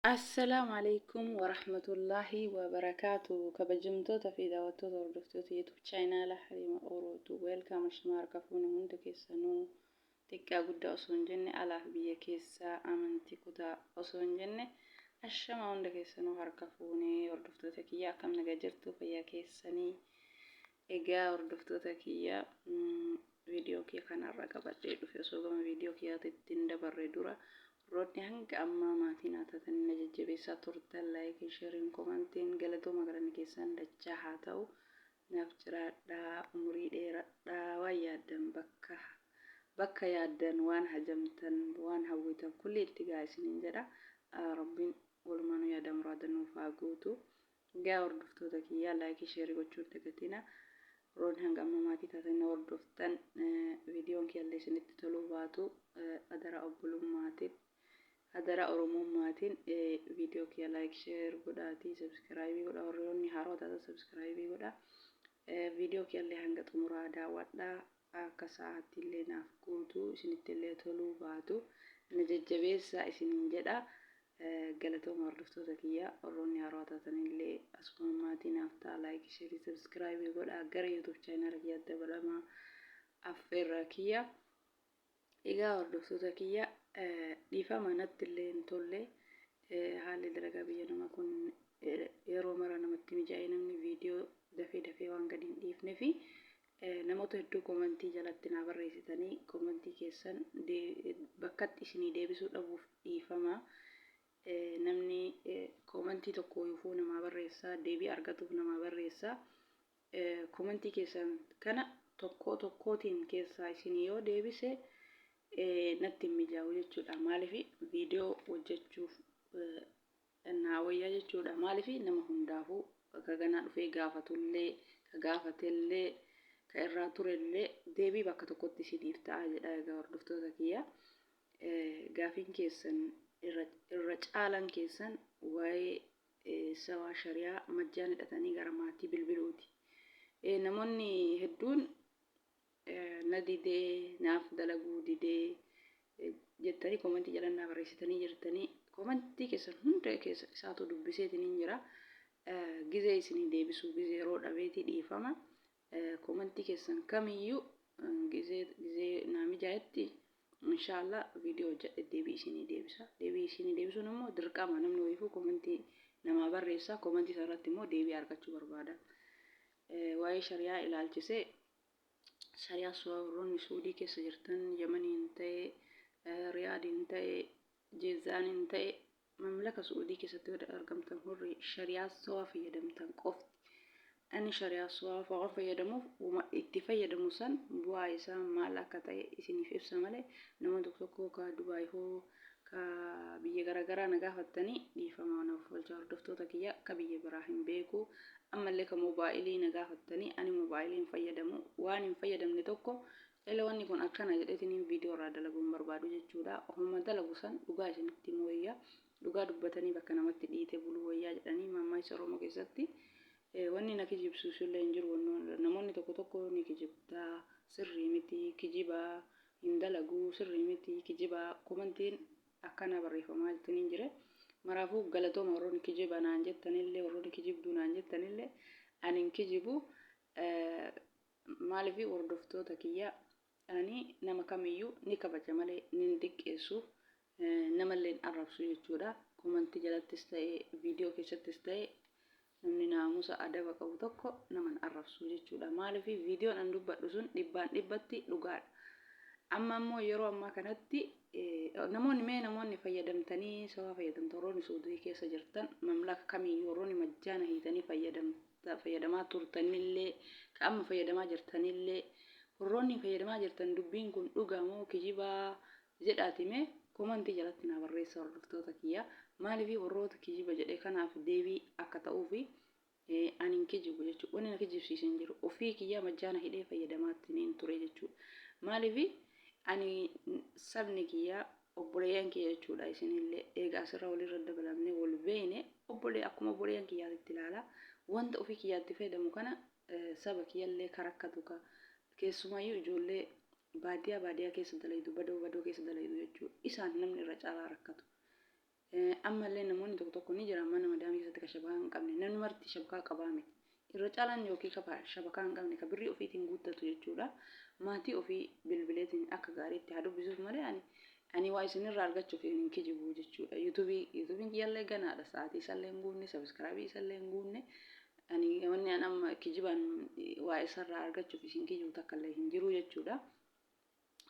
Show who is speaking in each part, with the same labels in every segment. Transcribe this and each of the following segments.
Speaker 1: Assalaamu Aleykum Warahmatullaahi Wabarakaatu Kabajamtoota fi daawwattoota hordoftoota YouTube chaayinaala Haliima Orootu Welcome ashama harka fuune hunda keessanuu xiqqaa guddaa osoo hin jenne alaaf biyya keessaa amantii kutaa osoo hin jenne ashama hunda keessanuu harka fuune hordoftoota kiyya akkam nagaa jirtu fayyaa keessanii egaa hordoftoota kiyya viidiyoo kiyya kanarra qabadhee dhufe osoo gama viidiyoo kiyyaatti hin dabarre dura Warroonni hanga ammaa maatii naa taatanii na jajjabeessaa turtan like, sharing, commentiin galatooma galanni keessan dachaa haa ta'u. Naaf jiraadhaa, umurii dheeradhaa, waan yaaddan bakka bakka yaaddan waan hajamtan waan hawwitan kulli itti ga'a isiniin jedha. Rabbiin walumaanuu yaada muraada nuuf haa guutu. Egaa hordoftoota kiyyaa like share gochuu hin dagatina. Warroonni hanga amma maatii taatanii na hordoftan viidiyoon kiyyallee isinitti toluu baatu adaraa obbolummaatiin adaraa oromummaatiin viidiyoo kiyya like share godhaatii subscribe godha warroonni haarawaa taatan subscribe godha. Viidiyoo kiyyallee hanga xumuraa daawwadhaa akka sa'aatti illee naaf guutu isinitti illee toluu baatu na jajjabeessaa isiniin jedha. Galatooma hordoftoota kiyya warroonni haarawaa taatanillee asuma maatii naaf ta'a like share subscribe godhaa gara YouTube channel kiyyaatti dabalamaa affeerraa kiyya. Egaa hordoftoota kiyya dhiifama natti illee hin tolle haalli dalagaa biyya nama kun yeroo mara namatti mijaa'ee namni viidiyoo dafee dafee waan gadi hin dhiifne fi namoota hedduu komantii jalatti naa barreessitanii komantii keessan bakkatti isinii deebisuu dhabuuf dhiifama. Namni komantii tokko yufuu namaa barreessaa deebii argatuuf namaa barreessaa. Komantii keessan kana tokkoo tokkootiin keessaa isinii yoo deebise natti hin mijaa'u jechuudha. Maaliif viidiyoo hojjechuuf naa wayya jechuudha. Maaliif nama hundaafuu ka ganaa dhufee gaafatullee, ka gaafatellee, ka irraa turellee deebii bakka tokkotti isiniif ta'a jedha egaa hordoftoota kiyya. Gaafiin keessan irra caalaan keessan waa'ee sawaa shari'aa majjaan hidhatanii gara maatii bilbiluuti. Namoonni hedduun na didee naaf dalaguu didee jettanii komantii jala naa barreessitanii jirtanii komantii keessan hunda keessa isaatu dubbiseetiin jira. Gizee isinii deebisuu gizee yeroo dhabeetii dhiifama. Komantii keessan kamiyyuu gizee gizee naa mijaa'etti inshaallah viidiyoo hojjedhe deebii isinii deebisa. Deebii isinii deebisuun immoo dirqama namni wayiifuu komantii namaa barreessa komantii sanarratti immoo deebii argachuu barbaada. Waa'ee shari'aa ilaalchisee shari'aa warroonni Suudii keessa jirtan Yamaniin ta'e Riyaadiin ta'e Jeezaaniin ta'e mamlaka Suudii keessatti warri argamtan warri shari'aa sawaa fayyadamtan qofti. Ani shari'aa sawaa waan fayyadamuuf itti fayyadamu san bu'aa isaa maal akka ta'e isiniif ibsa malee namoonni tokko tokko ka Dubaay hoo ka biyya garaagaraa na gaafattanii dhiifama naaf oolcha hordoftoota kiyya ka biyya biraa hin beeku ammallee ka moobaayilii na gaafattanii ani moobaayilii hin fayyadamu waan hin fayyadamne tokko ela wanni kun akkana jedheetiniin viidiyoo irraa dalaguu hin barbaadu jechuudha ofuma dalagu san dhugaa isinitti himuu wayya dhugaa dubbatanii bakka namatti dhiite buluu wayyaa jedhanii mammaaksa Oromoo keessatti wanni na kijibsiisu illee hin jiru namoonni tokko tokko ni kijibdaa sirrii miti kijibaa hin dalaguu sirrii miti kijibaa komantiin akkanaa barreeffamaa jirtaniin jire maraafuu galatooma warroonni kijiba naan jettanillee warroonni kijibduu naan jettanillee ani hin kijibu maaliif hordoftoota kiyya ani nama kamiyyuu ni kabaja malee ni hin xiqqeessu namallee hin arrabsu jechuudha komantii jalattis ta'e viidiyoo keessattis ta'e Namni naamusa adaba qabu tokko nama hin arrabsu jechuudha. Maaliif viidiyoon an dubbadhu sun dhibbaan dhibbatti dhugaadha. Amma immoo yeroo ammaa kanatti namoonni mee namoonni fayyadamtanii sababa fayyadamtan warroonni Suudii keessa jirtan mamlaka kamiyyuu warroonni majjaana hiitanii fayyadamaa turtanillee ka amma fayyadamaa jirtanillee warroonni fayyadamaa jirtan dubbiin kun dhugaa moo kijibaa jedhaati mee komantii jalatti naa barreessaa hordoftoota kiyya maaliif warroota kijiba jedhe kanaaf deebii akka ta'uufi ani hin kijibu jechuudha wanni na kijibsiise hin jiru ofii kiyyaa majjaana hidhee fayyadamaatti niin ture jechuudha maaliif ani sabni kiyyaa obboleeyyan kiyya jechuudha isinillee eega asirra walirra dabalamne wal beeyne obbolee akkuma obboleeyyan kiyyaatitti ilaala wanta ofii kiyyaatti fayyadamu kana saba kiyyallee ka rakkatu ka keessumayyuu ijoollee baadiyaa baadiyaa keessa dalaydu badoo badoo keessa dalaydu jechuudha isaan namni irra caalaa rakkatu. Ammallee namoonni tokko tokko ni jira mana madaamii keessatti kan shabakaa hin qabne. Namni marti shabakaa qabaa miti. Irra caalaan yookiin shabakaa hin qabne ka birrii ofiitiin guuttatu jechuudha. Maatii ofii bilbileetiin akka gaariitti haa dubbisuuf malee ani waa isinirraa argachuuf hin kijibu jechuudha. Yuutuubii yuutuubiin kiyyallee ganaadha. Sa'aatii isallee hin guunne, sabiskiraabii isallee hin guunne. Ani wanni an amma kijibaan waa isarraa argachuuf isin kijibu takkallee hin jiru jechuudha.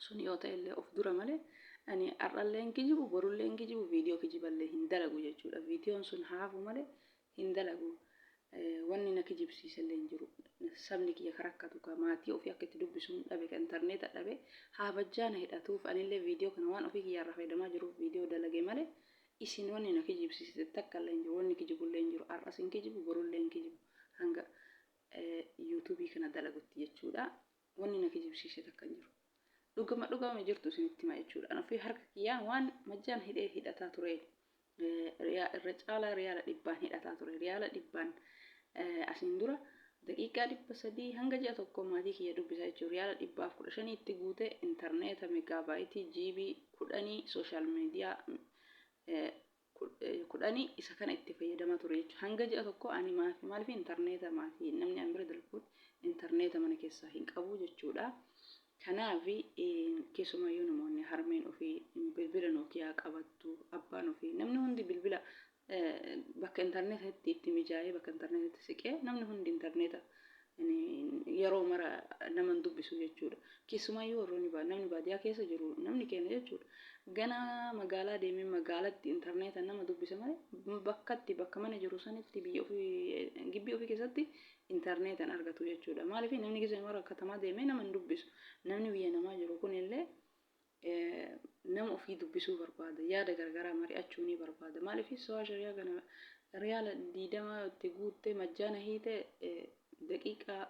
Speaker 1: Sun yoo ta'ellee of dura malee ani har'allee hin kijibu, borullee hin kijibu, viidiyoo kijiballee hin dalagu jechuudha. Viidiyoon sun haafu malee hin dalagu. Wanni na kijibsiisellee hin jiru. Sabni kiyya ka rakkatu ka maatii ofii akka itti dubbisuun dhabe ka intarneeta dhabe haa bajjaana hidhatuuf anillee viidiyoo kana waan ofii kiyyaarraa fayyadamaa jiruuf viidiyoo dalage malee isin wanni na kijibsiisite takka illee hin jiru. Wanni kijibullee hin jiru. Har'as hin kijibu, borullee hin kijibu. Hanga yuutuubii kana dalagutti jechuudha. Wanni na kijibsiise takka hin jiru. Dhugama dhugama jirtu isinitti hima jechuudha. An ofii harka kiyyaan waan majjaan hidhee hidhataa ture. Irra caalaa riyaala dhibbaan hidhataa ture. Riyaala dhibbaan asiin dura daqiiqaa 300 hanga ji'a tokko maatii kiyya dubbisaa jechuudha. Riyaala 115 itti guutee intarneeta meegaabaayitii GB 10 sooshaal miidiyaa 10 isa kana itti fayyadamaa ture jechuudha. Hanga ji'a tokko ani maafi maaliif intarneeta maatii namni an bira dalaguun intarneeta mana keessaa hin qabu jechuudha. Kanaaf keessumayyuu namoonni harmeen ofii bilbila Nookiyaa qabattu, abbaan ofii, namni hundi bilbila bakka intarneetatti itti mijaa'ee bakka intarneetatti siqee namni hundi intarneeta yeroo mara nama hin dubbisu jechuudha. Keessumayyuu warroonni namni baadiyyaa keessa jiru namni keenya jechuudha. Ganaa magaalaa deemee magaalatti intarneeta nama dubbisa malee bakkatti bakka mana jiru sanitti biyya ofii gibbii ofii keessatti intarneeta hin argatu jechuudha. Maaliif namni keessa mara katamaa deemee nama hin dubbisu. Namni biyya namaa jiru kunillee nama ofii dubbisuu barbaada. Yaada garagaraa mari'achuu ni barbaada. Maaliif so'aa shari'aa kana riyaala 20 itti guuttee majjaana hiite daqiiqaa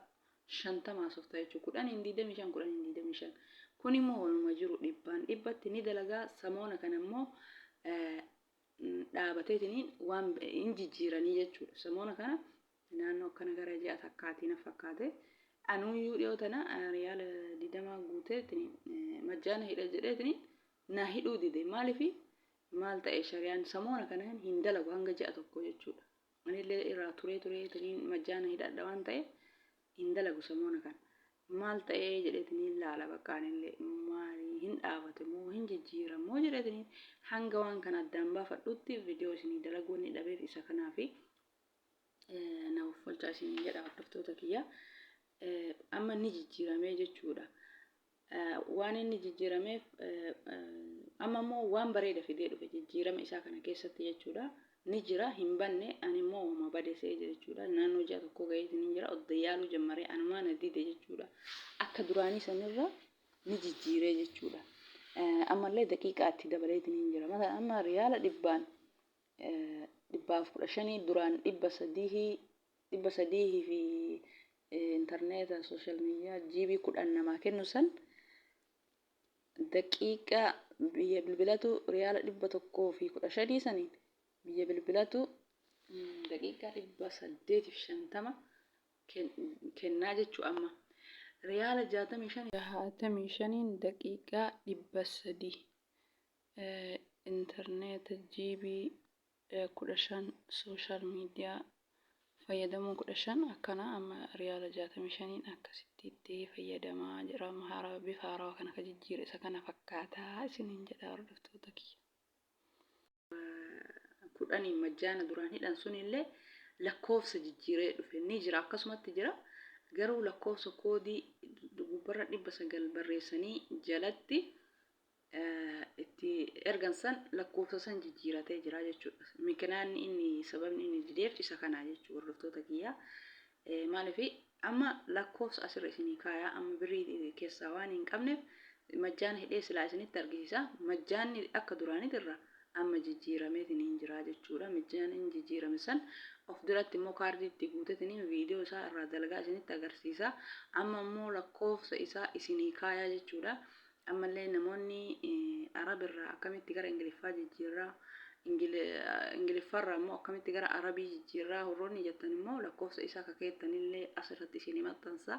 Speaker 1: 50 haasofta jechuudha. Kudhaniin 25, kudhaniin 25. Kun immoo waluma jiru dhibbaan dhibbatti ni dalagaa. Samoona kana immoo dhaabateetiniin waan hin jijjiiranii jechuudha. Samoona kana naannoo akkana gara ji'a takkaatii na fakkaate. Anuuyyuu dhiyoo tana riyaala 20 guuteetiniin majjaana hidha jedheetiniin na hidhuu dide. Maaliif maal ta'e shariyaan samoona kana hin dalagu hanga ji'a tokko jechuudha. Anillee irraa turee tureetiniin majjaana hidhadha waan ta'e hin dalagu samoona kana. Maal ta'ee jedheetiniin laala bakka anillee maali hin dhaabate moo hin jijjiiramoo jedheetiniin hanga waan kana addaan baafadhutti viidiyoo isinii dalaguu inni dhabeef isa kanaafi na uffolchaa isiniin jedha hordoftoota kiyya. Amma ni jijjiiramee jechuudha. Waan inni jijjiirameef amma immoo waan bareeda fidee dhufe jijjiirama isaa kana keessatti jechuudha. Ni jira hin banne ani immoo wama bade se'ee jechuudha. Naannoo ji'a tokko gaheetiin hin jira odda yaaluu jammaree anumaa na dide jechuudha. Akka duraanii sanirra ni jijjiiree jechuudha. Ammallee daqiiqaa itti dabaleetiin hin jira. Mata amma riyaala dhibbaan 115 duraan 300 fi intarneeta sooshaal miidiyaa GB 10 namaa kennu san daqiiqaa biyya bilbilatu riyaala 115 saniin biyya bilbilatu daqiiqaa 850 kennaa jechuu amma riyaala 65 65n daqiiqaa 300 intarneeta GB 15 sooshaal miidiyaa fayyadamuu 15 akkana amma riyaala 65n akkasitti itti fayyadamaa jira. Amma haaraa bifa haarawaa kana ka jijjiire isa kana fakkaataa isiniin jedha hordoftoota kiyya. Kudhaniin majjaana duraan hidhan sunillee lakkoofsa jijjiiree dhufe ni jira akkasumatti jira garuu lakkoofsa koodii gubbarra 900 barreessanii jalatti itti ergan san lakkoofsa san jijjiiratee jira jechuudha. Mikinaanni inni sababni inni dideef isa kana jechuudha hordoftoota kiyyaa. Maaliif amma lakkoofsa asirra isinii kaayaa amma birrii keessaa waan hin qabneef majjaana hidhee silaa isinitti argisiisa. Majjaanni akka duraanitirra amma jijjiirameetiin hin jira jechuudha. Majjaan inni jijjiirame san of duratti immoo kaardii itti guuteetiin viidiyoo isaa irraa dalagaa isinitti agarsiisa. Amma immoo lakkoofsa isaa isinii kaayaa jechuudha. Ammallee namoonni Arab irraa akkamitti gara Ingiliffaa jijjiirraa, Ingiliffaarraa immoo akkamitti gara Arabii jijjiirraa warroonni jettan immoo lakkoofsa isaa ka keettanillee asirratti isinii maxxansa.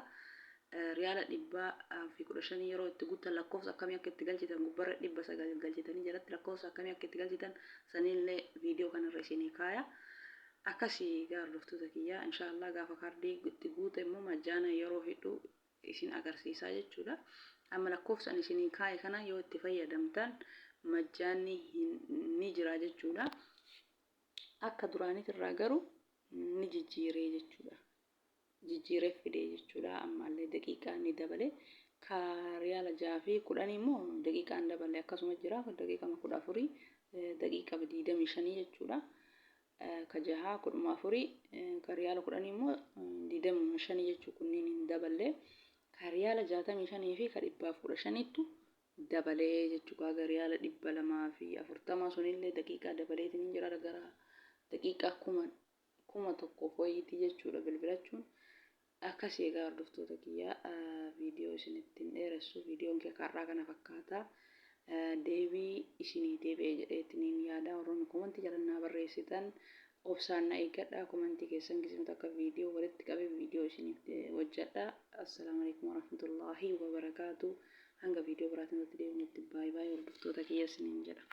Speaker 1: Riyaala 115 yeroo itti guuttan lakkoofsa akkamii akka itti galchitan, gubbarra 900 galchitanii jalatti lakkoofsa akkamii akka itti galchitan sanillee viidiyoo kanarra isinii kaaya. Akkasii egaa hordoftoota kiyyaa, inshaallah gaafa kaardii itti guute immoo majjaana yeroo hidhu isin agarsiisaa jechuudha. Amma lakkoofsa ani isinii kaaye kana yoo itti fayyadamtan majjaanni ni jira jechuudha. Akka duraanitirraa garuu ni jijjiiree jechuudha. Jijjiiree fidee jechuudha. Ammaallee daqiiqaa ni dabale. Ka riyaala 6 fi 10 immoo daqiiqaan dabale akkasuma jira. Daqiiqama 14, daqiiqa 25 jechuudha. Ka jahaa 14, ka riyaala 10 immoo 25 jechuu, kunniin hin daballe. Ka riyaala 65 fi ka 115ttu dabalee jechuudha. Haga riyaala 240 sunillee daqiiqaa dabaleetiin hin jira, gara daqiiqaa 1000 wayiitii jechuudha bilbilachuun. Akkasii egaa hordoftoota kiyyaa, viidiyoo isinittiin dheeressu, viidiyoon kee har'aa kana fakkaata. Deebii isinii deebi'e jedheetiniin yaada. Warroonni komantii jalannaa barreessitan obsaan na eeggadha. Komantii keessan gizimta akka viidiyoo walitti qabee viidiyoo isiniif hojjedha. Assalaamu alaikum warahmatullaahi wabarakaatu. Hanga viidiyoo biraatiin walitti deebinutti baay'ee baay'ee hordoftoota kiyya isiniin jedha.